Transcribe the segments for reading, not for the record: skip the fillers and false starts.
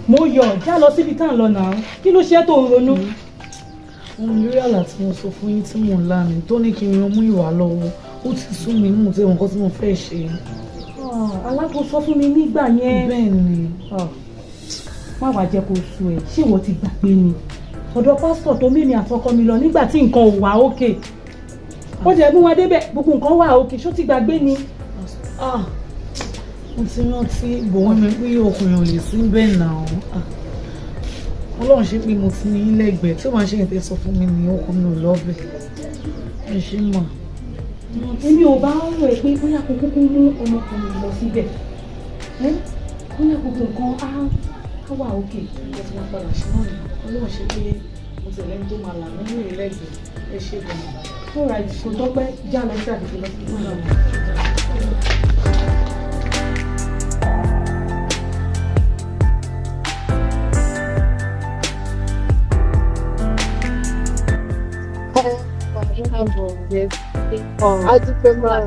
Mo yọ̀ já lọ síbi tá à ń lọ náà, kí ló ṣe tó ń ronú? Òun lórí àlá tí mo sọ fún yín tí mò ń lá ni tó ní kí n yan mú ìwà lọ́wọ́, ó ti sún mi mú tí nǹkan tí mo fẹ́ ṣe. Àlá tó sọ fún mi nígbà yẹn. Bẹ́ẹ̀ ni. Má wàá jẹ́ kó sú ẹ, ṣé ìwọ ti gbàgbé ni? Ọ̀dọ̀ pásítọ̀ tó mímí àtọkọ mi lọ nígbà tí nǹkan ò wà òkè, ó jẹ́ mú wa débẹ̀, gbogbo nǹkan wà òkè, ṣó ti gbàgbé ni? Mo ti rántí, bò wọ́n mi pé ọkùnrin ò lè sí bẹ́ẹ̀ náà. Ọlọ́run ṣe pé mo ti ní lẹ́gbẹ̀ẹ́ tí ó máa ṣe ìtẹ́ sọ fún mi ní ọkọ mi ò lọ́bẹ̀. Ẹ ṣe mọ̀. Èmi ò bá rò ẹ pé bóyá kó kúkú mú ọmọkùnrin lọ síbẹ̀, bóyá gbogbo nǹkan á wà òkè. Ẹ ti máa padà ṣe náà ni. Ọlọ́run ṣe pé mo tẹ̀lé ẹni tó máa là mí ní ìlẹ́gbẹ̀ẹ́. Ẹ ṣe gan-an. All right, kò tọ́pẹ́, já lọ sí àdìgbò lọ sí ìlú. Adúpẹ́ máa.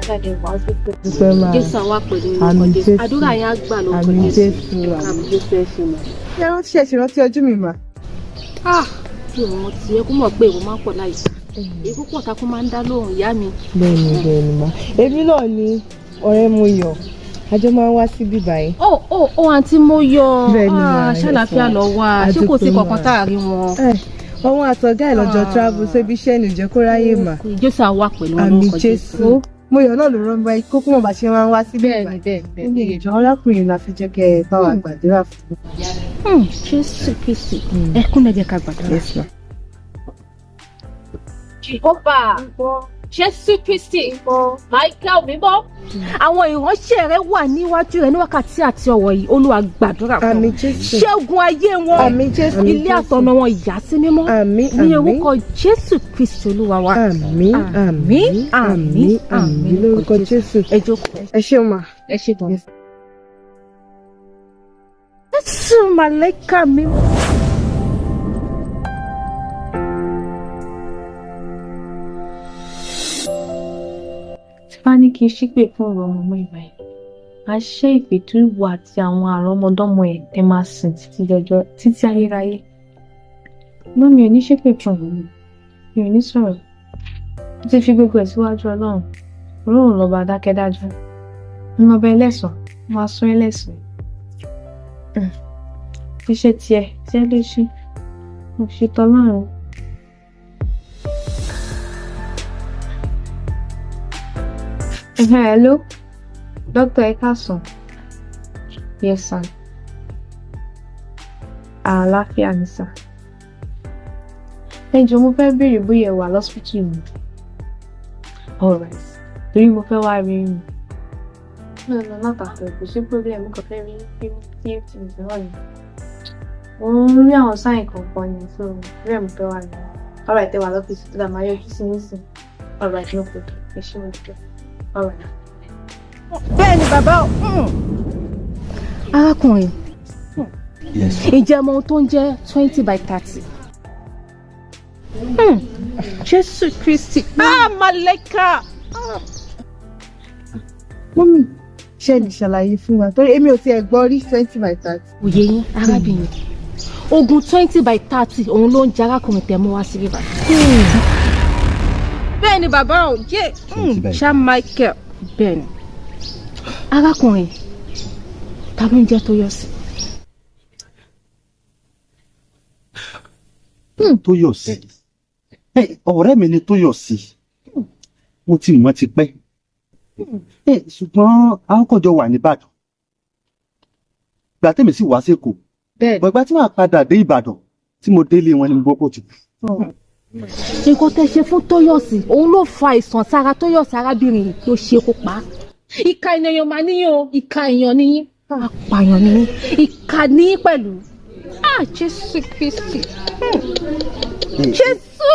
Dúpẹ́ máa. Jésù àwa pẹ̀lú orúkọ Àmín Jésù. Jésù. Àdúrà yẹn á gbà lórúkọ Àmín Jésù. Jésù. Àmín Jésù, ẹ ṣe mọ̀. Ṣé rántí ṣe ṣèrántí ọjọ́ mi mà? Ah, kí òun ti yẹ kó mọ̀ pé ìwọ máa ń pọ̀ láìsí. Èyí púpọ̀ ta kó máa ń dá lóhùn ìyá mi. Bẹ́ẹ̀ni bẹ́ẹ̀ni ma. Èmi náà ni ọ̀rẹ́ mo yọ̀. Àjọ máa ń wá síbí báyìí. Ó àǹtí mo yọ̀. Bẹ́ẹ̀ni ma, Ṣàlàáfíà lọ wá. Ṣé kò sí Adúpẹ́ kankan ma. tá a rí wọn? Òun àtọ̀gá ẹ̀ lọ́jọ́ travel ṣébi iṣẹ́ ní ìjẹ́ kó ráyè mà. Jésù àwa pẹ̀lú wọn Àmín lórúkọ Jésù. Jésù. Mo yọ̀ náà ló rán báyìí kókó mọ̀ bá ṣe máa ń wá síbí Bẹ́ẹ̀ni báyìí. bẹ́ẹ̀ni. Níbi ìjọ arákùnrin la fi jẹ́ kẹ́ ẹ bá wa gbàdúrà fún. Jésù Kristi, ẹ kúnlẹ̀ jẹ́ ká gbàdúrà. Yes ma. Jehovah, Jésù Kristi, Michael mímọ́. Àwọn ìránṣẹ́ rẹ wà níwájú rẹ ní wákàtí àti ọ̀wọ̀ yìí, Olúwa gbàdúrà fún Àmín wọn. Jésù. Ṣẹ́gun ayé wọn. Àmín Jésù. Ilé àtọ̀nà wọn yà sí mímọ́. Àmín Ní àmín. orúkọ Jésù Kristi Olúwa wa. Àmín àmín àmín àmín lórúkọ Jésù. Ẹ jókòó. Ẹ ṣeun mà. Ẹ ṣe gan. Jésù màlẹ́kà mímọ́. Tí bá ní kí n ṣépè fún ọ̀rọ̀ ọmọ ìgbà yìí, á ṣe ìpè tó ìwọ àti àwọn àrọ́mọdọ́mọ ẹ̀ tẹ́ máa sìn títí dọjọ́ títí ayérayé. Mọ́ mi ò ní ṣépè fún ọ̀rọ̀ mi, mi ò ní sọ̀rọ̀. Mo ti fi gbogbo ẹ̀ síwájú Ọlọ́run, Ọlọ́run lọ́ba dákẹ́dájọ́. Mo máa bẹ ẹlẹ́sàn, mo máa sún ẹlẹ́sàn. Ṣiṣẹ́ tiẹ̀, tiẹ̀ ló ṣe. Mo ṣe tọ́lọ́run. Hello, Doctor, ẹ káàsán. Yes, sir. Àlàáfíà ni, sir. Ẹ jọ̀ọ́, mo fẹ́ béèrè bóyá ẹ wà lọ́sítù ni. Alright. Torí mo fẹ́ wá rí yín. No, no, not at all. Kò sí problem, mo kàn fẹ́ rí yín few things náà ni. Mo ń rí àwọn sign kọ̀ọ̀kan ni, so rí ẹ̀ mo fẹ́ wá rí yín. Alright, ẹ wà lọ́fíìsì tó dà máa yọjú sí nísìn. Alright, no problem. Ẹ ṣé, mo dúpẹ́. Alright. Bẹ́ẹ̀ni bàbá o. Arákùnrin, Yes. ǹjẹ́ mọ ohun tó ń jẹ́ 20 by 30? Jésù Kristi, ah, màlẹ́kà. Mummy, ṣé ẹ lè ṣàlàyé fún wa? Torí èmi ò tiẹ̀ gbọ́ rí 20 by 30. Òye yín, arábìnrin, ogun 20 by 30 òun ló ń jẹ arákùnrin tẹ̀ mú wá sí bíbá. Bẹ́ẹ̀ ni bàbá ò jẹ́ 20 by ṣá Michael. Bẹ́ẹ̀ ni arákùnrin, ta ló ń jẹ́ Tóyọ̀sí? Tóyọ̀sí, ọ̀rẹ́ mi ni Tóyọ̀sí, mo ti mọ̀ ti pẹ́, ṣùgbọ́n a kọ́jọ wà nìbàdàn ìgbà tèmi sì wá sékòó. Bẹ́ẹ̀. Bọ̀gbà tí màá padà dé Ìbàdàn tí mo délé wọn ni mo gbọ́ pé ó ti kú. Nǹkan tẹ́ ṣe fún Tóyọ̀sí òun ló fa àìsàn sára Tóyọ̀sí arábìnrin yìí ló ṣe kó pa á. Ìka ènìyàn máa níyàn o, ìka èèyàn níyìn, apààyàn níyìn, ìka níyìn pẹ̀lú. Ah, Jésù Kristi. Jésù.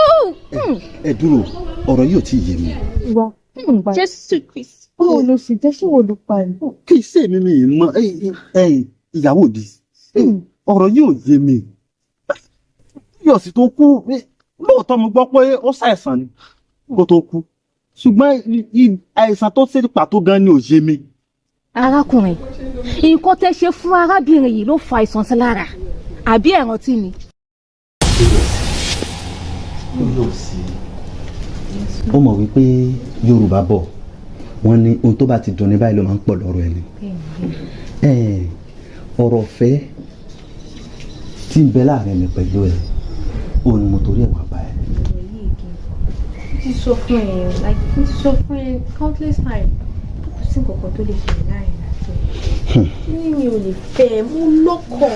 Ẹ dúró, ọ̀rọ̀ yìí ò tí ì yé mi. Jésù Kristi. Báwo ló ṣe jẹ́, ṣé wo ló pa ẹ̀? Kì í ṣe èmi, mi ì mọ ìyàwó mi, ọ̀rọ̀ yìí ò yé mi. Tóyọ̀sí tó kú, lóòótọ́ mo gbọ́ pé ó ṣàìsàn ni kó tó kú, ṣùgbọ́n àìsàn tó ṣe pàtó gan ni ò yé mi. Arákùnrin, Nǹkan tẹ́ ṣe fún arábìnrin yìí ló fa àìsàn sí lára, àbí ẹ rántí ni? Tóyọ̀sí, ó mọ̀ wípé Yorùbá bọ̀, wọ́n ní ohun tó bá ti dùn ní báyìí ló máa ń pọ̀ lọ́rọ̀ ẹni. Ọ̀rọ̀ ọ̀fẹ́ tí ń bẹ láàrin mi pẹ̀lú ẹ, òun ni mo torí ẹ̀ wá bá ẹ. Mo ti sọ fún ẹ, like, mo ti sọ fún ẹ countless times, kò sí nǹkan kan tó lè ṣẹlẹ̀ láàrin àti ẹ. Ní mi ò lè fẹ́ ẹ, mo lọ́kọ.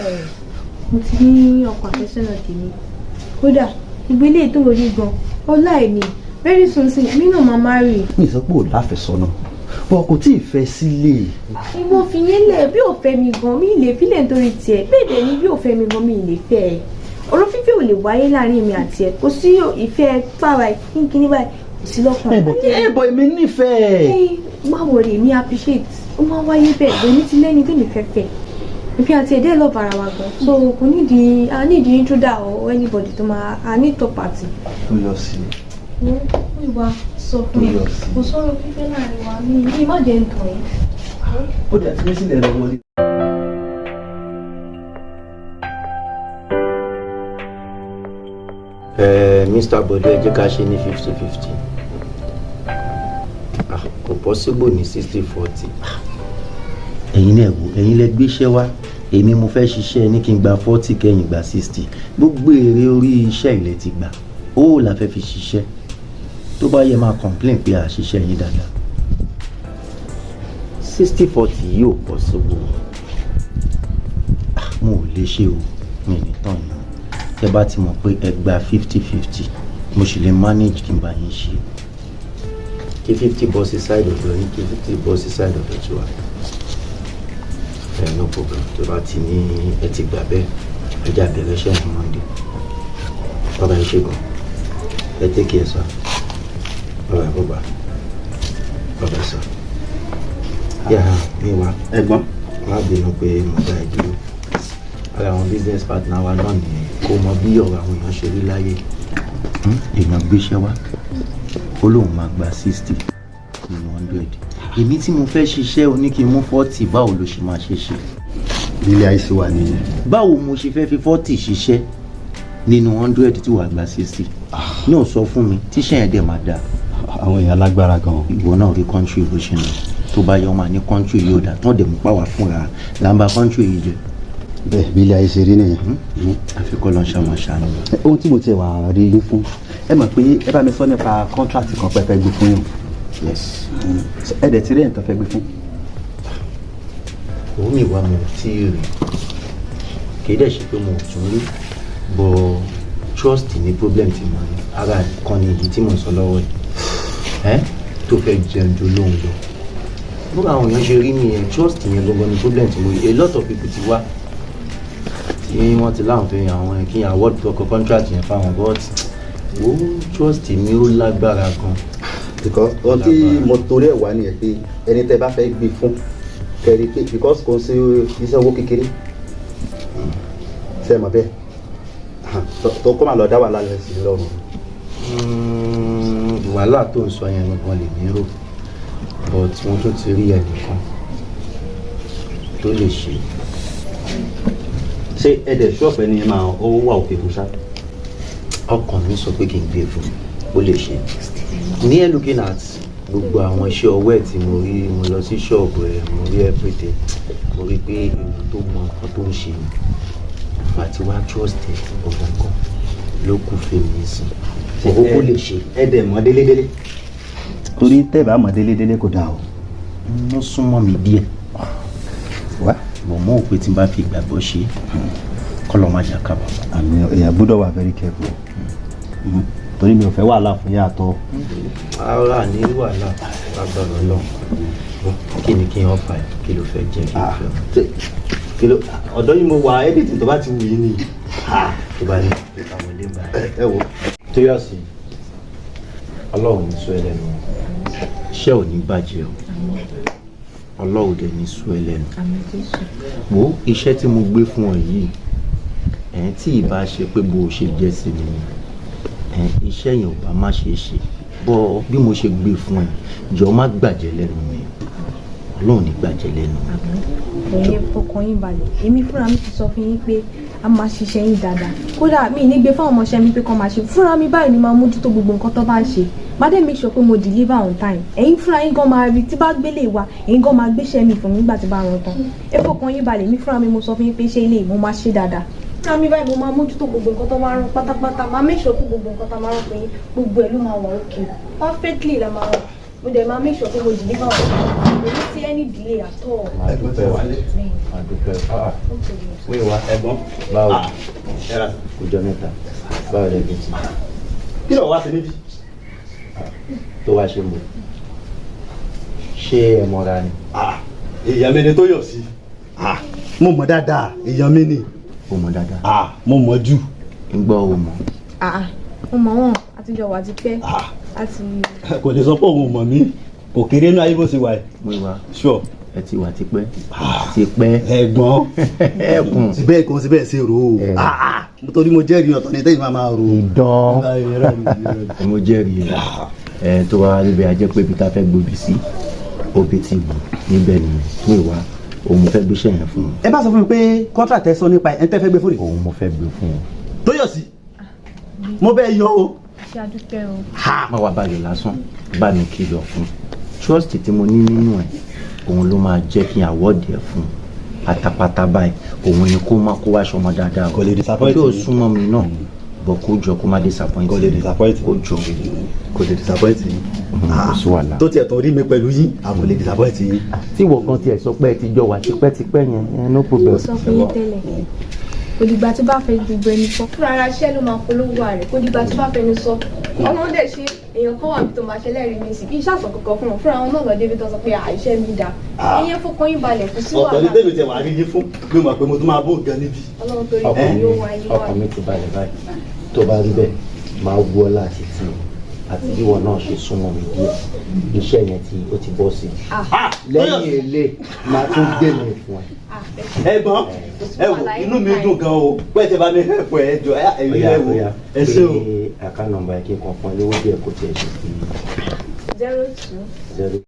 Mo ti ní ọkọ àfẹ́sọ́nà tèmi. Kódà gbogbo eléyìí tó rí gan ọlá ẹ̀ ni. Very soon sí mi náà máa marry. Mi sọ pé ò láfẹ́sọ́nà, bọ́ kò tí ì fẹ́ sílé. Ìwọ fi yẹn lẹ̀. Bí ò fẹ́ mi gan, mi lè fílẹ̀ nítorí tiẹ̀. Bẹ́ẹ̀ dẹ̀ ni, bí ò fẹ́ mi gan, mi lè fẹ́ ẹ. Ọ̀rọ̀ fífẹ́ ò lè wáyé láàrin èmi àti ẹ. Kò sí ìfẹ́ pàwà kínkínní báyìí, kò sí lọ́kàn. Ẹ bọ̀, èmi nífẹ̀ẹ́. Ẹ má worry, èmi appreciate. Ó máa wáyé bẹ́ẹ̀ bẹ́ẹ̀. Mi ti lẹ́ni tèmi fẹ́ fẹ́. Èmi àti ẹ̀dẹ́ love ara wa gan, so kò nídìí a nídìí intruder or anybody tó máa a ní third party. Tóyọ̀sí. Ìwà sọ fún mi, kò sọ̀rọ̀ fífẹ́ láàrin wa. Mi má jẹ́ ń tàn yín. Ó dẹ̀ fi mí sílẹ̀ lọ wọlé. Mr. Bode, ẹ jẹ́ ká ṣe ní 50-50. Ah, kò possible ní 60-40. Ẹ̀yin náà wò, ẹ̀yin lẹ gbéṣẹ́ wá, èmi mo fẹ́ ṣiṣẹ́ ní kí n gba 40, kẹ́yìn gba 60. Gbogbo èrè orí iṣẹ́ ilẹ̀ ti gbà ó la fẹ́ fi ṣiṣẹ́. Tó bá yẹ máa complain pé àṣìṣe yín dáadáa, 60-40 yìí ò possible. Ah, mo ò lè ṣe o, mi ní tán yín. Tẹ bá ti mọ̀ pé ẹ gba 50-50, mo sì lè manage kí n bá yín ṣe, kí 50 bọ́ sí side ọ̀dọ̀ yín, kí 50 bọ́ sí side ọ̀dọ̀ tiwa. Ẹ no problem, tó bá ti ní ẹ ti gbà bẹ́ẹ̀, ẹ jẹ́ àbẹ̀rẹ̀ iṣẹ́ ní Monday. Bàbá, ẹ ṣe gan, ẹ take care, sir. Bàbá, bàbá, bàbá, sir. Yà mí wá. Ẹ̀gbọ́n. Má bínú pé mo dá ẹ dúró. Ara àwọn business partner wa náà nìyẹn. Kó mọ bí ọ̀rọ̀ àwọn èèyàn ṣe rí láyé. Èèyàn gbéṣẹ́ wá, ó lóun máa gba 60 nínú 100. Èmi tí mo fẹ́ ṣiṣẹ́, o ní kí n mú 40. Báwo ló ṣe máa ṣe ṣe? Ilé ayé ṣe wà nìyẹn. Báwo mo ṣe fẹ́ fi 40 ṣiṣẹ́ nínú 100 tí wàá gba 60 náà? Sọ fún mi, tíṣẹ́ yẹn dẹ̀ máa dáa. Àwọn èèyàn lágbára gan. Ìwọ náà rí country bó ṣe nà. Tó bá yọ, máa ní country yóò dà tán, dẹ̀ mú pàwá fúnra là ń ba country yìí jẹ. Bẹ́ẹ̀ bí ilé ayé ṣe rí nìyẹn. Àfikún lọ́n ṣàmọ̀ ṣàánú. Ohun tí mo ti wà rí yín fún, ẹ mọ̀ pé ẹ bá mi sọ nípa contract kan pé fẹ́ gbé fún yín. Yes. Ẹ dẹ̀ ti rí ẹ̀ tó fẹ́ gbé fún? Òun mi wá, mo tí ì rí. Kì í dẹ̀ ṣe pé mo ò tún rí, but trust ní problem tí mo ní. Ara kan ní èyí tí mo ń sọ lọ́wọ́ yìí ẹ́ tó fẹ́ jẹun ju lóhùn lọ. Bó àwọn èèyàn ṣe rí nìyẹn, trust yẹn gangan ni problem tí mo rí. A lot of people ti wá tí wọ́n ti láwọn fẹ́ àwọn kí n award contract yẹn fáwọn, but wo, trust mi ó lágbára gan. Because ohun tí mo torí ẹ̀ wá nìyẹn, pé ẹni tẹ́ bá fẹ́ gbé fún kẹrí pé, because kò ń ṣe iṣẹ́ owó kékeré, ṣe é mọ̀ bẹ́ẹ̀, tó kó máa lọ dá wàhálà lẹ̀ sí lọ́rùn. Wàhálà tó ń sọ yẹn gangan lè ní rò, but mo tún ti rí ẹnìkan tó lè ṣe. Ṣé ẹ dẹ̀ ṣọ́ọ̀fù ẹni yẹn máa ó wà òkè fún ṣá? Ọkàn mi sọ pé kí n gbé fún, ó lè ṣe. Ní ẹ looking at gbogbo àwọn iṣẹ́ ọwọ́ ẹ̀ tí mo rí, mo lọ sí ṣọ́ọ̀bù ẹ̀, mo rí everything, mo rí pé èèyàn tó mọ nǹkan tó ń ṣe ni. Àti wá trust ẹ̀ gbọ̀ngàn ló kù fèmí sí owó kó lè ṣe. Ẹ dẹ̀ mọ̀ délédélé? Torí tẹ́ bá mọ̀ délédélé, kò dáa o. Ó súnmọ́ mi díẹ̀. Wá. Bọ̀ mọ́ òpin tí n bá fi ìgbàgbọ́ ṣe, kọ́ lọ́ máa jà kábàámọ̀. Àmì, èèyàn gbọ́dọ̀ wà very careful, torí mi ò fẹ́ wàhálà fún yàtọ̀. Ara ní wàhálà lágbára lọ. Kí ni kí n ọ̀fà ẹ̀? Kí ló fẹ́ jẹ? Kí ló fẹ́? Kí ló ọ̀dọ́ yìí, mo wà, anything tó bá ti wù yín ni. Tó bá ní ìka wọlé báyìí. Ẹ wo. Tóyọ̀sí, Ọlọ́run ní sọ ẹ lẹ́nu, iṣẹ́ ò ní bàjẹ́ o. Ọlọ́run dẹ̀ ní sọ ẹ lẹ́nu. Wo iṣẹ́ tí mo gbé fún ọ yìí ẹ̀, tí ì bá ṣe pé bó o ṣe jẹ́ sí mi ni ẹ̀, iṣẹ́ yẹn ò bá má ṣe é ṣe. Bọ́ bí mo ṣe gbé fún ẹ, jọ má gbàjẹ́ lẹ́nu mi. Ọlọ́run ní gbàjẹ́ lẹ́nu. Ẹ̀yin fọkàn yín balẹ̀. Èmi fúnra mi ti sọ fún yín pé a máa ṣiṣẹ́ yín dáadáa. Kódà mi ní gbé fáwọn ọmọọṣẹ́ mi pé kán máa ṣe, fúnra mi báyìí ni máa mójútó gbogbo nǹkan tó bá ń ṣe. Má dé make sure pé mo deliver on time. Ẹ̀yin fúnra yín gan máa rí tí bá gbélé wa, ẹ̀yin gan máa gbéṣẹ́ mi fún mi nígbà tí bá rán tán. Ẹ fọkàn yín balẹ̀, mi fúnra mi mo sọ fún yín pé ṣé ilé mo máa ṣe dáadáa. Fúnra mi báyìí mo máa mójútó gbogbo nǹkan tó máa rán pátápátá. Máa make sure pé gbogbo nǹkan tó máa rán fún yín, gbogbo ẹ̀ ló máa wà okay, perfectly la máa rán. Mo dẹ̀ máa make sure pé mo deliver on time, kò ní sí any delay at all. Máa dúpẹ́ o, máa dúpẹ́ o. Ah, wíwá. Ẹ̀gbọ́n. Báwo? Ọjọ́ mẹ́ta. Báwo lẹ bí ti? Kí ló wá sí níbí? Tó wá ṣe ń bọ̀, ṣé ẹ mọ́ra ni? Èèyàn mi ni tó yọ̀ sí. Mo mọ̀ dáadáa, èèyàn mi ni. O mọ̀ dáadáa? Mo mọ̀ jù. Ń gbọ́, o mọ̀? Ah, mo mọ̀ wọ́n, àtijọ́ wà ti pẹ́ àti. Kò lè sọ pé òun ò mọ̀ mí, kò kéré inú ayé bó ṣe wà yìí. Wíwá. Sure. Ẹ ti wà tipẹ́ tipẹ́. Ẹ̀gbọ́n. Ẹkùn. Bẹ́ẹ̀ kò sí bẹ́ẹ̀ ṣe rò ó, torí mo jẹ́rìí ọ̀tọ̀ ní tẹ́yìn máa máa rò ó. Ìdán, mo jẹ́rìí ẹ. Tó wá níbi ajẹ́ pé ibi tá a fẹ́ gbòbí sí, obì ti wù níbẹ̀ nìyẹn. Wíwá, òun mo fẹ́ gbéṣẹ́ yẹn fún un. Ẹ bá sọ fún mi pé contract ẹ sọ nípa ẹ ń tẹ́ fẹ́ gbé fún mi. Òun mo fẹ́ gbé fún un. Tóyọ̀sí, mo bẹ́ẹ̀ yọ o. Ṣe àdúpẹ́ o. Má wàá báyọ̀ lásán, bá mi kìlọ̀ fún. Trust tí mo ní nínú ẹ̀, òun ló máa jẹ́ kí n award ẹ̀ fún pátápátá báyìí. Òun ni kó má kó wá ṣọmọ dáadáa o. Kò lè disappoint. Yóò súnmọ́ mi náà bọ̀, kó jọ kó má disappoint. Kò lè disappoint. Kó jọ. Kò lè disappoint yín. Kò sí wàhálà. Tó tiẹ̀ tó rí mi pẹ̀lú yín, a kò lè disappoint yín. Tí ìwọ gan tiẹ̀ sọ pé ẹ ti jọ wà tipẹ́tipẹ́ yẹn, ẹ no problem. Mo sọ fún yín tẹ́lẹ̀, kò dìgbà tí bá fẹ́ gbogbo ẹni sọ. Fúnra ara iṣẹ́ ló máa polówó rẹ̀. Kò dìgbà tí bá fẹnu sọ. Ọlọ́run dẹ̀ ṣe, èèyàn kan wà bí tó máa ṣẹlẹ̀ rí mi sí kí n ṣàṣọ kankan fún wọn. Fúnra wọn náà lọ débi tó sọ pé àìṣe mi dà. Ìyẹn fọkàn yín balẹ̀, kò sí Ọ̀tọ̀ ní wàhálà. tèmi tiẹ̀ wà rí yín fún mi, mọ̀ pé mo tún máa bó gan níbí. Ọlọ́run torí kò yóò wáyé wá. Ọkàn mi ti balẹ̀ báyìí. Tó bá rí bẹ́ẹ̀, máa wú ọlá àti tì àti bí wọn náà ṣe súnmọ́ mi díẹ̀, iṣẹ́ yẹn tí ó ti bọ́ sí i lẹ́yìn èlé, máa tún gbé mi fún ẹ. Ẹ̀gbọ́n, ẹ wò, inú mi dùn gan o pé ẹ ti bá mi hẹpọ. Ẹ jọ, ẹ ẹ wò, ẹ ṣé o. Pé account number ẹ kí n kàn fún ẹ lówó díẹ̀ kó tiẹ̀ ṣe fi. 02. 0.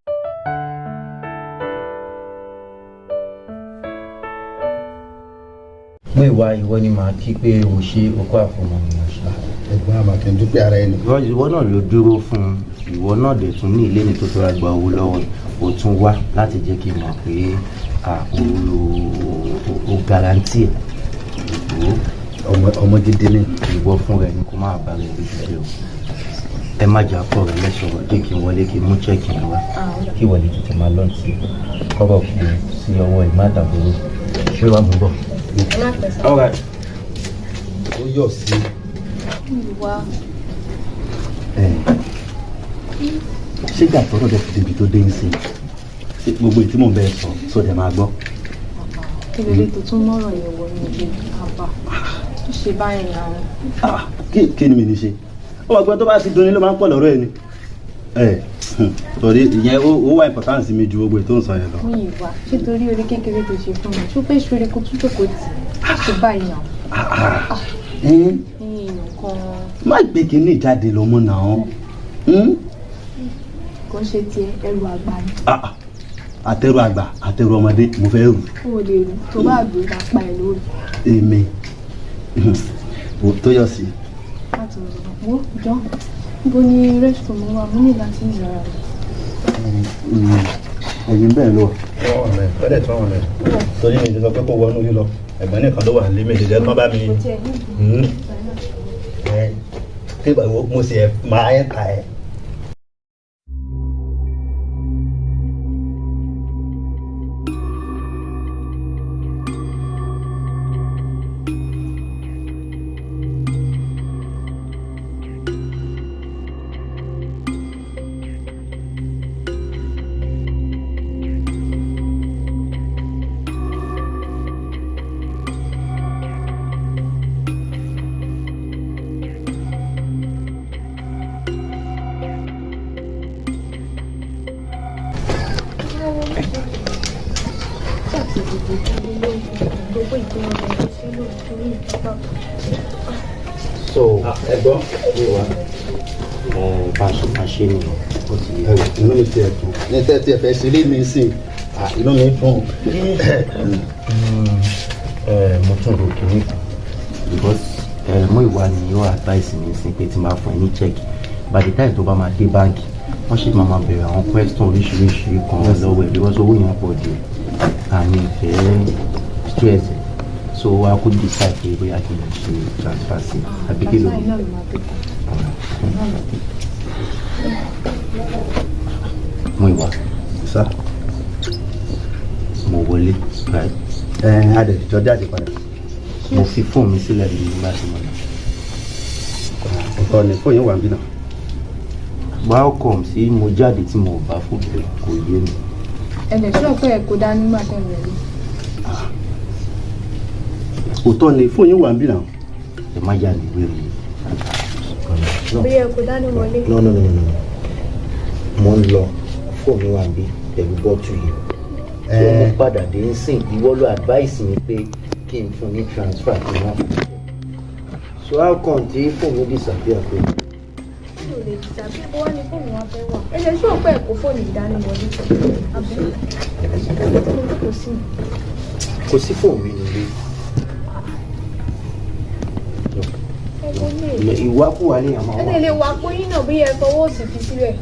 Pé ìwà ìwọ ni màá kí pé o ṣe okó àfọmọnìyàn ṣe. Ẹ̀gbọ́n, àmàkẹ́ dúpẹ́ ara ẹni. Ìwọ náà ló dúró fún un. Ìwọ náà dẹ̀ tún ní ilé ní tó tóra gba owó lọ́wọ́. O tún wá láti jẹ́ kí n mọ̀ pé o guarantee ẹ̀. Ọmọ gidi ni. Ìwọ fún rẹ ni kó má bá rẹ lójú jẹ o. Ẹ má jà fọ rẹ lẹ́sọ̀rọ̀. Jẹ́ kí n wọlé kí n mú cheque mi wá, kí wọlé tètè máa lọ́n sí kọ́rọ̀ kù sí ọwọ́ ìmọ̀ àtàbúrò. Ṣé wàá mú bọ̀? All right. Ó yọ̀ sí. Wá. Ṣé gbà tọrọ dẹ fi débi tó dé ń sìn, ṣé gbogbo èyí tí mò ń bẹ sọ sọ dẹ máa gbọ́? Kí ló dé tó tún mọ́rọ̀ yẹn wọ ní ilé àbá tó ṣe báyìí náà? Kí ni mi ní ṣe? Ó wà gbọ́, tó bá ti dunni ló máa ń pọ̀ lọ́rọ̀ ẹ̀ ni. Ẹ torí ìyẹn ó wà importance mi ju gbogbo èyí tó ń sọ yẹn lọ. Mú ìwà ṣé torí orí kékeré tó ṣe fún mi, ṣó fẹ́ ṣorí kó tún jókòó tì í ṣe báyìí náà? Ẹ́n, Ní èèyàn kan. Má gbé kinní jáde lọ mọ́ náà. Kò ń ṣe tiẹ̀, ẹrù àgbà ni. Àtẹrù àgbà, àtẹrù ọmọdé, mo fẹ́ rù. Ó lè rù, tó bá gbé bá pa ẹ̀ lórí. Èmi wò tó yọ sí. Láti wò sọ̀rọ̀ wo jọ, níbo ni restroom wà? Mo ní láti ìzara rẹ̀. Ẹ̀yin bẹ́ẹ̀ lọ. Wọ́n wà mẹ́, tọ́lẹ̀ tí wọ́n wà mẹ́. Torí mi ti sọ pé kó wọnú lílọ. Ẹ̀gbọ́n nìkan ló wà nílé, mi lè jẹ́ tán bá mi. Ẹ tí mo sì ẹ̀ máa ẹ̀ ta ẹ̀. So ẹ̀gbọ́n. Wíwá, ẹ bá a ṣe máa ṣe nìyẹn, ó ti yẹ. Inú mi ti ẹ̀dùn ní tẹ́ tí ẹ fẹ́ ṣe lé mi sìn. Inú mi dùn. Mo tún rò kíní kan because Múyìwá ni yóò advice mi sí pé tí n bá fún ẹ ní check, by the time tó bá máa dé báńkì, wọ́n sì máa bẹ̀rẹ̀ àwọn question oríṣiríṣi kan lọ́wọ́ ẹ̀ because owó yẹn pọ̀ díẹ̀, àmì ìfẹ́ stress ẹ̀, so wa kó decide pé bóyá kí n ṣe transfer sí àbí kí ló ní. Múyìwá. Sá. Mo wọlé, right? Ẹ a dẹ̀ jọ jáde padà. Mo fi fóònù mi sílẹ̀ ní nígbà tí mo lọ. Ọ̀tọ̀ ni fóònù yẹn wà níbí náà. How come sí mo jáde tí mo ò bá fóònù rẹ̀, kò yé mi. Ẹ lè ṣọ́ pé ẹ kó dání nígbà tẹ́ ẹ wọlé. Òótọ́ ni fóònù yẹn wà níbí náà. Ẹ má yà mí wéèrè. Bóyá ẹ kó dání wọlé. No, no, no, no, no, mo ń lọ, fóònù wà níbí pẹ̀lú bottle yìí. So mo padà dé ń sìn, ìwọ ló advice mi pé kí n fún ní transfer, kí n má fún un. So how come tí fóònù mi disappear pé? Mi ò lè disappear, bó wá ní fóònù wa fẹ́ wà. Ẹ lè ṣọ́ pé ẹ kó fóònù yìí dání wọlé. Àbí mo kò sí. Kò sí fóònù mi nílé. Ẹ kò lè. Ìwákùwà lè yàn máa Ẹ wà. lè lè wà pé yín náà bí ẹ fọwọ́ òsì fi sílẹ̀.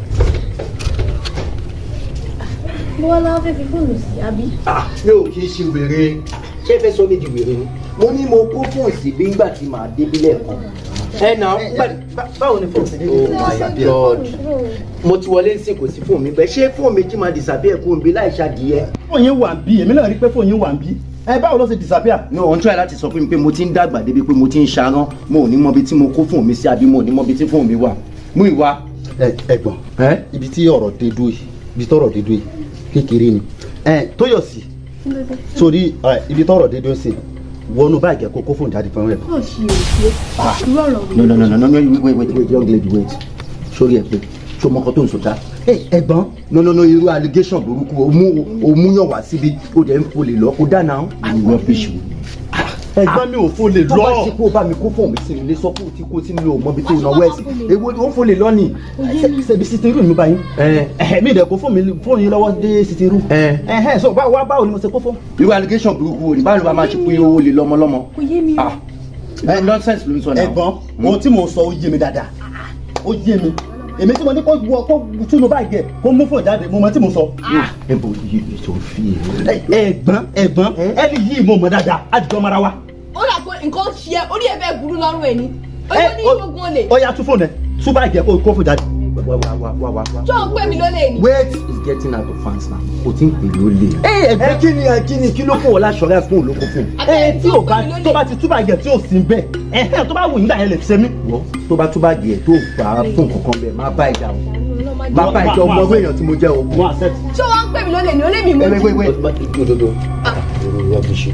Bó wá láwọn fẹ́ fi fóònù sí, àbí? Mi ò kí ń ṣe wèrè. Ṣé ẹ fẹ́ sọ mí di wèrè ni? Mo ní mo kó fóònù sí bí ngbà tí màá débí lẹ́ẹ̀kan. Ẹ nà Báwo ni fóònù ṣe dé? Oh my God, mo ti wọlé ń sìn, kò sí fóònù mi bẹ́ẹ̀. Ṣé fóònù méjì máa disappear kúrò níbí láì ṣàdìyẹ? Fóònù yẹn wà níbí, èmi náà rí pé fóònù yẹn wà níbí. Ẹ báwo ló ṣe disappear? No, òun try láti sọ fún mi pé mo ti ń dàgbà débi pé mo ti ń ṣarán, mo ò ní mọ ibi tí mo kó fóònù mi sí, àbí mo ò ní mọ ibi tí fóònù mi wà. Múyìwá. Ẹ ẹ̀gbọ́n, ibi tí ọ̀rọ̀ dé dúró yìí, ibi tọ́rọ̀ dé dúró yìí kékeré ni. Ẹ Tóyọ̀sí, sórí ibi tọ́rọ̀ dé dúró sí, wọnú báàgì ẹ kó kó fóònù jáde fún ẹ. Yóò ṣe òṣè. Irú ọ̀rọ̀ wo? No, no, no, no, no, no, wait, wait, wait, young lady, wait. Sórí ẹ pé ṣó mọ nǹkan tó ń sọ ṣá? Ẹ̀gbọ́n. No, no, no, irú allegation burúkú o mú, o mú yàn wá síbi, o dẹ̀ ń folè lọ, kó dáná. Rubbish wo? Ẹ̀gbọ́n, mi ò folè Tó bá lọ. ṣe kó o bá mi kó fóònù mi sínú ilé, sọ pé o ti kó sínú ilé, o mọ ibi tó náwó ẹ̀ sí. Èwo ó ń folè lọ ni? Ṣebí sitting room mi bá yín. Ẹ mi dẹ̀ kó fóònù yín lọ́wọ́ dé sitting room. Ẹ so báwo ni mo ṣe kó fóònù? Irú allegation burúkú wo ni? Báwo ló bá máa ṣe pé owó lè lọ́mọ lọ́mọ? Kò yé mi o. Ẹ nonsense ló ń sọ náà. Ẹ̀gbọ́n, ohun tí mò ń sọ ó yé mi dáadáa, ó yé mi. Èmi tí mo ní kó wọ kó túnú báàgì ẹ kó mú fóònù jáde, mo mọ tí mo sọ. Ẹ bò yí tó fi ẹ. Ẹ̀gbọ́n, ẹ̀gbọ́n, ẹni yìí mo mọ dáadáa, á jọ mara wa. Ó rà pé nǹkan ṣe ẹ́, orí ẹ̀ fẹ́ burú lọ́rùn ẹ̀ ni. Ó ní gbogbo olè. Ó yá, tú fóònù ẹ, tú báàgì ẹ kó kó fóònù jáde. Wá, wá, wá, wá, wá. Ṣé o ń pè mí lólè ni? Wait, it's getting out of hands now. O ti ń pè lólè. Ẹ kí ni, kí ni, kí ló fún ọ láṣọrẹ fún olóko fún? Ẹ tí ò bá tó bá ti tú báàgì ẹ tí ò sí bẹ́ẹ̀, ẹ̀hẹ́n, tó bá wù yín gbà yẹn lè fi ṣe mí. Wọ́n tó bá tú báàgì ẹ̀ tó bá fún kankan bẹ́ẹ̀, má bá ìjà o. Má bá ìjà o, mọ ọgbẹ́ èèyàn tí mo jẹ́ o. Wọ́n accept. Ṣé o wá ń pè mí lólè ni? Ó lé mi mú. Wait, wait, wait. Dododo. Rubbish.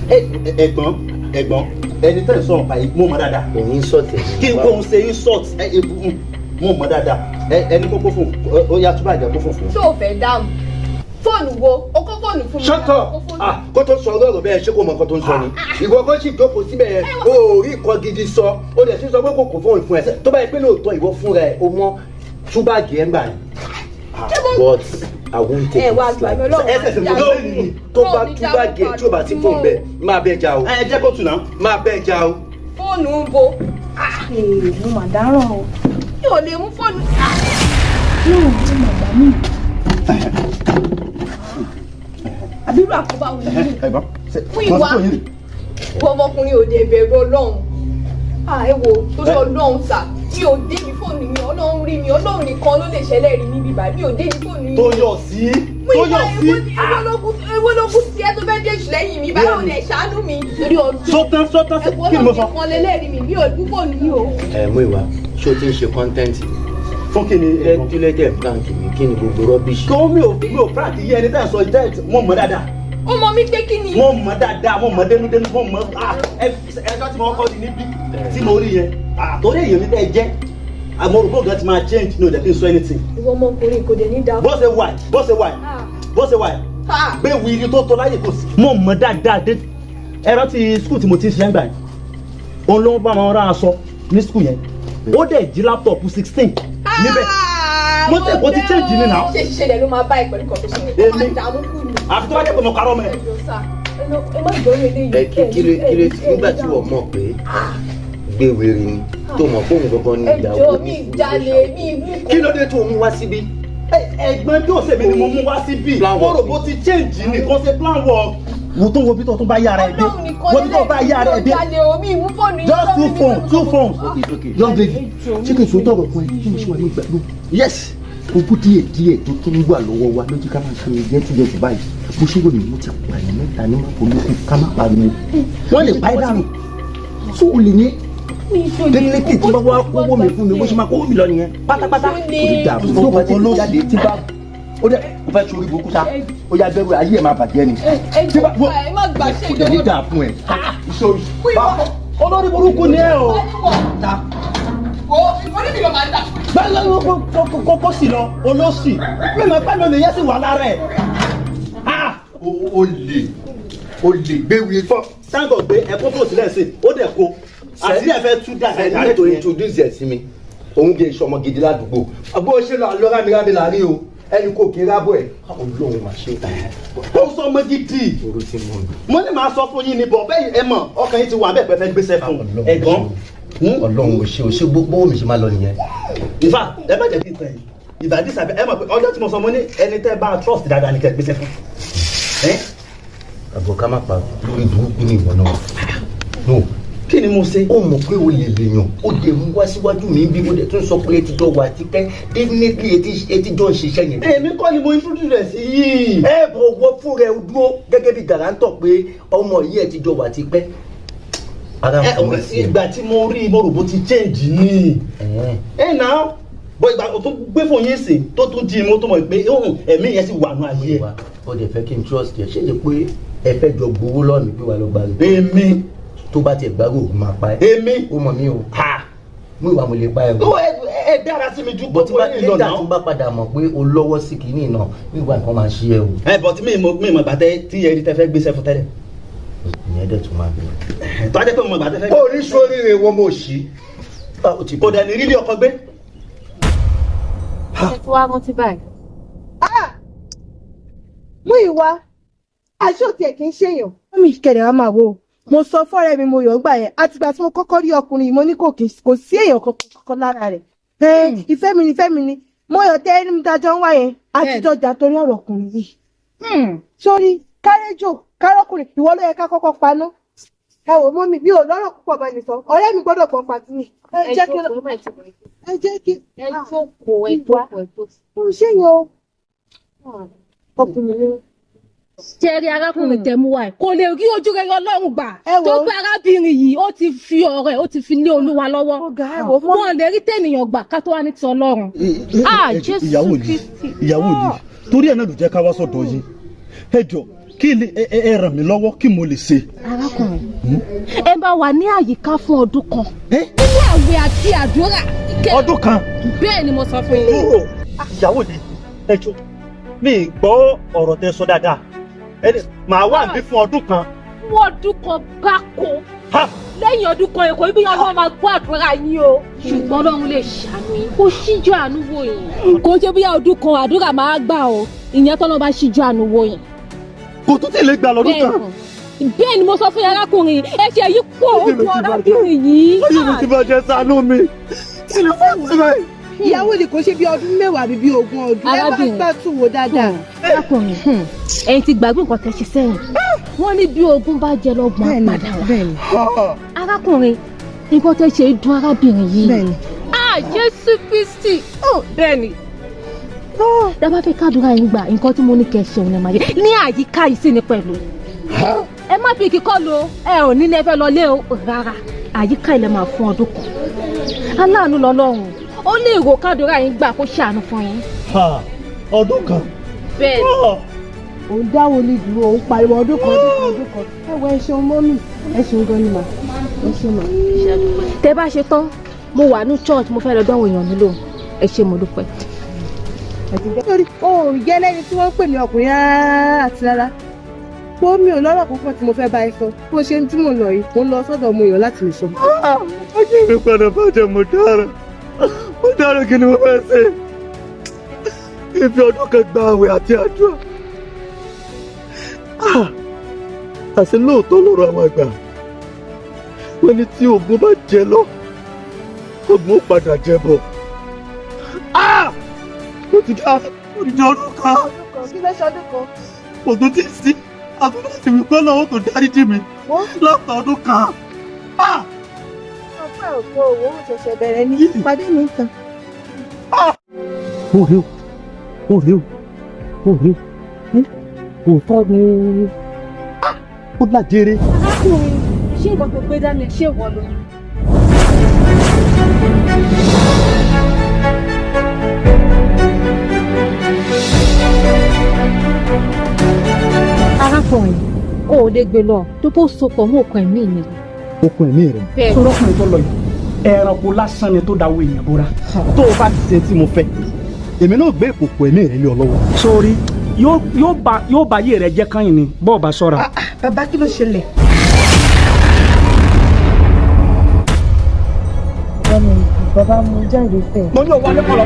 Ẹ̀gbọ́n, ẹ̀gbọ́n, ẹni tẹ́ ẹ̀ sọ̀rọ̀ báyìí, mo mọ dáadáa. Òun insult ẹ̀. Kí n kó ń ṣe insult ẹ ẹ mo mọ dáadáa. Ẹni kókó fún ó yá, tú báàgì ẹ kó fún fún. Ṣé o fẹ́ dáhùn? Fóònù wo? O kó fóònù fún mi. Shut up! Ah, kó tó sọ ọ̀rọ̀ bẹ́ẹ̀, ṣé kò mọ nǹkan tó ń sọ ni? Ìwọ kan sì jókòó síbẹ̀ yẹn, o ò rí nǹkan gidi sọ, o dẹ̀ sì sọ pé kò kò fóònù fún ẹ. Tó bá yẹ pé lóòótọ́ ìwọ fúnra ẹ, o mọ tú báàgì ẹ̀ ń gbà yẹn. But I won't take Ẹ wá it gbà mí, like Ọlọ́run. ẹ ṣẹ̀ṣẹ̀ mọ̀ lónìí. Tó bá tú báàgì ẹ̀ tí o bá ti fóònù bẹ́ẹ̀, máa bẹ́ẹ̀ já o. Ẹ jẹ́ kó tù náà. Máa bẹ́ẹ̀ já o. Fóònù ń bo. Mo mà dáràn o. Mi ò lè mú fóònù. Yóò mo mà gbà mí. Àbí irú àkóbá wo ni? Ẹ̀gbọ́n, Fún ìwà wọ ọmọkùnrin òde ìbẹ̀rù Ọlọ́run. Ẹ wo, torí Ọlọ́run sà, mi ò débi fóònù mi, Ọlọ́run rí mi, Ọlọ́run nìkan ló lè ṣẹlẹ̀ rí níbí báyìí, mi ò débi fóònù mi. Tóyọ̀sí, Tóyọ̀sí. Èwo ló kú sí ẹ tó fẹ́ dé jù lẹ́yìn mi báwo lè ṣàánú mi torí Ọlọ́run. Sọ́tán, sọ́tán, Ẹ̀wọ̀n kí ni mo sọ? Ọlọ́run nìkan lélẹ́rìí mi, mi ò dún fóònù mi o. Ẹ Múyìwá, ṣé o ti ń ṣe content? Fún kí ni? Ẹ kílẹ̀ tẹ̀ prank mi, kí ni gbogbo rubbish? Kó mi ò prank yé ẹni tẹ́ ẹ̀ sọ jẹ́, mo mọ̀ dáadáa. Ó mọ mi pé kí ni? Mo mọ̀ dáadáa, mo mọ̀ dénúdénú, mo mọ̀ ẹjọ́ tí mo kọ́ di níbí tí mo rí yẹn, àtọ́rí èèyàn mi tẹ́ ẹ jẹ́, àmọ́ òrùkọ́ gan ti máa change ní òjẹ́ kí n sọ anything. Ìwọ ọmọkùnrin kò dé ní dáa. Bó ṣe wà, bó ṣe wà, bó ṣe wà, gbé wíìlì tó tó láyè kò sí. Mo mọ̀ dáadáa dé. Ẹ rántí school tí mo ti ń ṣiṣẹ́ ń gbà yẹn, òun ló ń bá wọn rán aṣọ ní school yẹn, ó dẹ̀ jí laptop 16 níbẹ̀. Mo tẹ̀ kó ti change ni now. Ṣé ṣiṣẹ́ dẹ̀ ló máa bá ẹ pẹ̀lú kan tó ṣe yẹn? Ó máa dààmú kù ni. Àfi tó bá jẹ́ pé mo parọ́ mọ́ ẹ. Ẹ jọ̀ọ́ sà, ẹ má gbọ́ eléyìí. Ẹ kí kí ló kí ló nígbà tí wọ́n mọ̀ pé gbéwèrè ni, tó mọ̀ fóun gangan ni Ẹ ìyàwó jọ̀ọ́, mi jalè, mi mú kan. Kí ló dé tó mú wá síbí? Ẹ̀gbọ́n bí òsèmi ni mo mú wá síbí. Plan Mo work rò bó ti change ni, kò ṣe plan work. Wo tó wo bí tó tún bá yára ẹ dé. Ọlọ́run nìkan Wo bí tó bá yára ẹ dé. jalè o, mi mú fóònù yìí. Just two phones, two phones. Young lady, ṣé kí n sọ tọrọ fún ẹ? Kí mo ṣe wà ní ìgbàgbọ́? Yes, owó díẹ̀ díẹ̀ tó tún wà lọ́wọ́ wa ló jẹ́ ká máa ṣe jẹ́tújẹ́tù báyìí. Bó ṣe wò mí, mo ti pààyàn mẹ́ta ní máfolókù, ká má pariwo. Wọ́n lè pa ẹ́ dànù. So o lè ní definitely tí bá wá kówó mi fún mi, bó ṣe máa kówó mi lọ nìyẹn pátápátá. Kò ní dà fún tó bá ti jáde tí bá ó dẹ kó fẹ́ sórí burúkú sa, ó yà bẹ̀rù ayé ẹ̀ máa bàjẹ́ ni. Ẹ jọ̀ọ́, ẹ má gbà ṣe Kò dẹ̀ ní dà fún ẹ. Ìṣòro Olórí burúkú ni ẹ o. Wo ìkọ́ni mi ló máa dà fún. Bẹ́ẹ̀ kókó sì lọ, olóṣì. Mímọ pẹ́ ló lè yẹ́ sí wà lára ẹ̀. O lè gbéwìí Fọ sáńgọ̀ gbé ẹ̀kọ́ tó sílẹ̀ sí, ó dẹ̀ ko. Àṣírí ẹ̀ fẹ́ tú dà ẹ̀ Ẹni tó introduce ẹ̀ sí mi, òun kì í ṣọmọ gidi ládùúgbò. Bó ṣe lọ àlọ́ rámirámi láàrin o, ẹni kò kí n rábọ̀ ẹ̀. Ọlọ́run máa ṣe. Ó sọ ọmọ gidi. Oró ti mú mi. Mo ní màá sọ fún yín ni bọ̀ bẹ́ẹ̀, ẹ mọ̀ ọkàn yín ti wà bẹ́ẹ̀ pẹ́ fẹ́ gbéṣẹ́ fún un. Ẹ̀gbọ́n. Ọlọ́run ò ṣe, ò ṣe gbogbo mi ṣe máa lọ nìyẹn. Ìfà ẹ má jẹ́ kí n tàn yín. Ìbàdí sàbẹ̀ ẹ mọ̀ pé ọjọ́ tí mo sọ, mo ní ẹni tẹ́ bá trust dáadáa ni kẹ́ gbéṣẹ́ fún. Àbọ̀ ká má pa lórí burúkú ní ìwọ náà. No. Kí ni mo ṣe? Ó mọ̀ pé o lè lèèyàn, ó dẹ̀ mú wá síwájú mi bí mo dẹ̀ tún sọ pé etí jọ wà tipẹ́, definitely etí jọ ń ṣiṣẹ́ yẹn. Èmi kọ́ ni mo introduce rẹ̀ sí yìí. Ẹ bọ̀ wọ fún rẹ dúró gẹ́gẹ́ bí guarantor pé ọmọ yìí ẹ ti jọ wà tipẹ́. Ara ń fún mi sí ẹ. Ìgbà tí mo rí, mo rò bó ti change ni. Ẹ náà bọ ìgbà tó gbé fún yín sí tó tún jí, mo tó mọ̀ pé ẹ̀mí yẹn sì wà nù ayé ẹ̀. Ó dẹ̀ fẹ́ kí n trust ẹ, ṣé lè pé ẹ fẹ́ jọ gbowó lọ́ọ̀mí pé wàá lọ gbàgbé. Èmi. Tó bá tiẹ̀ gbárò, òun máa pa ẹ́. Èmi. Ó mọ̀ mí o. Mú ìwà mo lè pa ẹ o. Ó ẹ dára sí mi ju bọ́ tí gbogbo bá yín lọ lẹ́tà náà. tó bá padà mọ̀ pé o lọ́wọ́ sí kinní náà, mú ìwà nǹkan máa ṣe ẹ o. Ẹ bọ̀ tí mi mọ̀ gbàtẹ́ tí ẹ rí tẹ́ fẹ́ gbéṣẹ́ fún tẹ́lẹ̀. Ìyẹn dẹ̀ tún máa bẹ̀rẹ̀. Tó a jẹ́ pé mo mọ̀ gbàtẹ́ fẹ́. Ó ní sóríire wọn mo ṣí. Kò dẹ̀ ní rírí ọkọ gbé. Ṣé tí wàá rántí báyìí? Mú ìwà aṣọ tiẹ̀ kì í ṣèyàn. Mummy kẹ̀lẹ́ wa máa wo, mo sọ fọ́rẹ́ mi mo yọ̀ ọ́ gbà yẹn, àtìgbà tí mo kọ́kọ́ rí ọkùnrin yìí, mo ní kò kò sí èèyàn kankan lára rẹ̀. Ìfẹ́ mi ni, ìfẹ́ mi ni mo yọ̀ tẹ́ ẹni dájọ́ ń wá yẹn, àtijọ́ jà torí ọ̀rọ̀ ọkùnrin yìí. Sórí kárẹ́jò kárọ́kùnrin, ìwọ ló yẹ ká kọ́kọ́ paná. Ẹ wò mummy, mi ò lọ́rọ̀ púpọ̀ bá ní sọ, ọ̀rẹ́ mi gbọ́dọ̀ pọ̀ pàtó mi. Ẹ jẹ́ kí ẹ jẹ́ kí Ẹ jókòó, ẹ jókòó, ẹ jókòó. Ó ṣe yẹn o, ọkùnrin ni. Ṣe rí arákùnrin tẹ̀mú wa ẹ̀ kò lè rí ojú rere Ọlọ́run gbà Ẹ wò tó ó. pé arábìnrin yìí, ó ti fi ọ̀rọ̀ ẹ̀, ó ti fi lé Olúwa lọ́wọ́. Ẹ wò ó, mọ́. Wọn lè rí tẹ̀nìyàn gbà ká tó wá ní ti Ọlọ́run. Ah, Jésù Ìyàwó yìí, Kristi. ìyàwó yìí, torí ẹ̀ náà ló jẹ́ ká wá sọ̀dọ̀ yín. Ẹ jọ, kí ni ẹ ràn mí lọ́wọ́, kí mo lè ṣe? Arákùnrin, ẹ máa wà ní àyíká fún ọdún kan nínú àwẹ̀ àti àdúrà. Ọdún kan? Bẹ́ẹ̀ ni mo sọ fún yín. Dúró, ìyàwó yìí, ẹ jọ, mi ì gbọ́ ọ̀rọ̀ tẹ́ sọ dáadáa. Ẹni màá wà níbí fún ọdún kan? Fún ọdún kan gbáko. Lẹ́yìn ọdún kan, èkó ibi Ọlọ́run máa gbọ́ àdúrà yín o, ṣùgbọ́n Ọlọ́run lè ṣàánú yín kó ṣíjú àánú wò yín. Kò ṣe bóyá ọdún kan àdúrà máa gbà o, ìyẹn tọ́lọ́ bá ṣíjú àánú wò yín. Kò tún tẹ̀lé gbà lọ́dún kan? Bẹ́ẹ̀ ni mo sọ fún yín, arákùnrin, ẹ̀ṣẹ̀ yìí pọ̀ ojú arábìnrin yìí. Ayé mi ti bàjẹ́, ṣàánú mi. Kí ni fún mi báyìí? Ìyàwó ni kò ṣe bí ọdún 10 àbí bí 20 ọdún, ẹ bá Arábìnrin. gbà tún wò dáadáa. Arákùnrin, ẹ̀yin ti gbàgbé nǹkan tẹ́ ṣe sẹ́yìn. Wọ́n ní bí ogun bá jẹ lọ́gbọ̀n, á padà wá. Arákùnrin, nǹkan tẹ́ ṣe dùn arábìnrin yìí. Ah, Jésù Kristi! Oh, bẹ́ẹ̀ ni. Dábàá fẹ́ kádùrá yín gbà, nǹkan tí mo ní kẹ́ ṣe òun ẹ̀ máa ṣe ní àyíká yìí sí ni pẹ̀lú. Ẹ má fi kíkọ́ lo ẹ ò ní ní ẹ fẹ́ lọ lé o, rárá, àyíká ilẹ̀ máa fún ọdún kan. Aláàánú lọ́lọ́run, ó lè rò kádùrá yín gbà kó ṣàánú fún yín. Ọdún kan? Bẹ́ẹ̀ ni. Òun dáwọ́ ní dúró, òun pariwo ọdún kan, ọdún kan, ọdún kan. Ẹ wọ, ẹ ṣeun mummy, ẹ ṣeun gan ni mà, ẹ ṣeun mà. Tẹ bá ṣe tán, mo wà ní church, mo fẹ́ lọ dánwò èèyàn nílò. Ẹ ṣé, mo dúpẹ́. Nítorí o ò yẹ lẹ́ni tí wọ́n ń pè ní ọkùnrin rárá àti rárá. Pé mi ò lọ́rọ̀ púpọ̀ tí mo fẹ́ bá ẹ sọ, bó ṣe ń tí mò ń lọ yìí, mo ń lọ sọ́dọ̀ mo yàn láti lè sọ. Ayé mi padà bàjẹ́, mo dára, mo dára, kí ni mo fẹ́ ṣe? Kí n fi ọdún kan gba àwẹ̀ àti àdúrà. Àṣé lóòótọ́ lọ̀rọ̀ àwọn àgbà. Wọ́n ní tí ogun bá jẹ lọ, ogun ó padà jẹ bọ̀. Ó ti dá odidi ọdún kan. Kí ló ṣe ọdún kan? Kò tún ti sí. Àtúntò ti wí pé Ọlọ́run tó dáríjì mi lọ́pọ̀ ọdún kan. Ọpẹ́ òkú òwò ṣẹ̀ṣẹ̀ bẹ̀rẹ̀ ní pàdé mi tán. Ó rí o, ó rí o, ó rí o, òótọ́ ni ó lájere. Arákùnrin, ṣé ìwọ tó gbé dání ṣé ìwọ ló ní? Arákùnrin, o ò lè gbé lọ tó bó sopọ̀ mọ́ òkun ẹ̀mí mi. Okùn ẹ̀mí rẹ̀. Bẹ́ẹ̀. Sọlọ́kùnrin tó lọ yìí, ẹranko lásán ni tó dáwọ́ èèyàn bóra. Tó o bá ti ṣe tí mo fẹ́, èmi náà gbé ìkòkò ẹ̀mí rẹ̀ lé ọ lọ́wọ́. Sórí yóò bá ayé rẹ jẹ́ kányìn ni bọ́ọ̀ bá ṣọ́ra. Bàbá, kí ló ṣẹlẹ̀? Bàbá, mo jáde fẹ́. Mo ní òwò alẹ́ kọ́ lọ.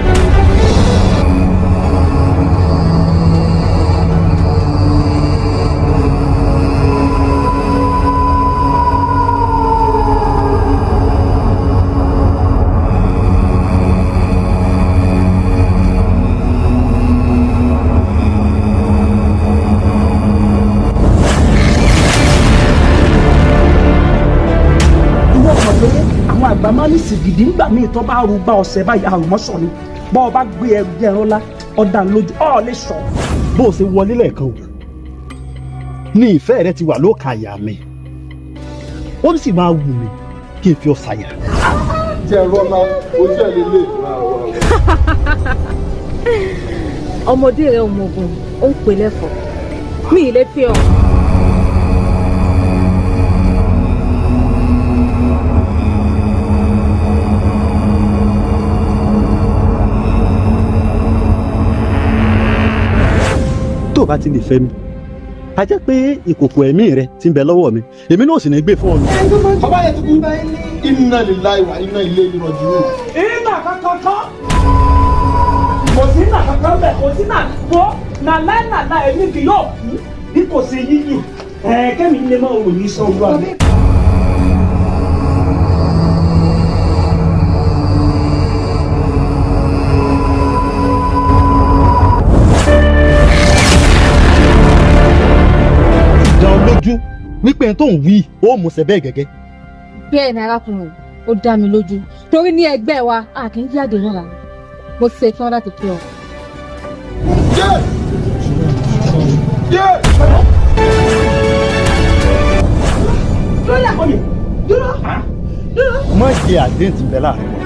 Ìwọ mọ̀ pé àwọn àgbà máa ní sìgìdì ńgbà míì tó bá rú bá ọ̀sẹ̀ báyìí àrùmọ́sọ ni bọ́ ọ bá gbé ẹrù ẹran ńlá ọ̀dà lójú ọ̀ lè sọ. Bó o ṣe wọlé lẹ́ẹ̀kan o ní ìfẹ́ rẹ ti wà lóòkà àyà mi, ó sì máa wù mí kí n fi ọ ṣàyà. Jẹ́ rọ́lá ojú ẹ̀ lélẹ̀. Ọmọdé rẹ ò mọ̀gùn, ó ń pè lẹ́fọ̀ọ́. Mi ì lè fi ọ. Tó o bá ti lè fẹ́ mi, a jẹ́ pé ìkòkò ẹ̀mí rẹ ti ń bẹ lọ́wọ́ mi, èmi náà sì ní gbé fún ọ. Bàbá yẹn ti kú. Inna lillahi wa inna ilayhi raji'un. Ìnà kankan kan kò sí nà kankan bẹ́ẹ̀, kò sí nà wọ́ nà láì nà láì, èmi kì yóò kú bí kò ṣe yíyí ẹ̀ kẹ́mi lè máa wò ní sọ olúwa mi. Dán lójú wípé n tó ń wí ó mú ṣe bẹ́ẹ̀ gẹ́gẹ́. Bẹ́ẹ̀ ni arákùnrin, ó dá mi lójú torí ní ẹgbẹ́ wa a kì í jáde rárá. Mo ṣe tán láti fi ọ. Má jẹ àdéhùn ti bẹ láàrin wa.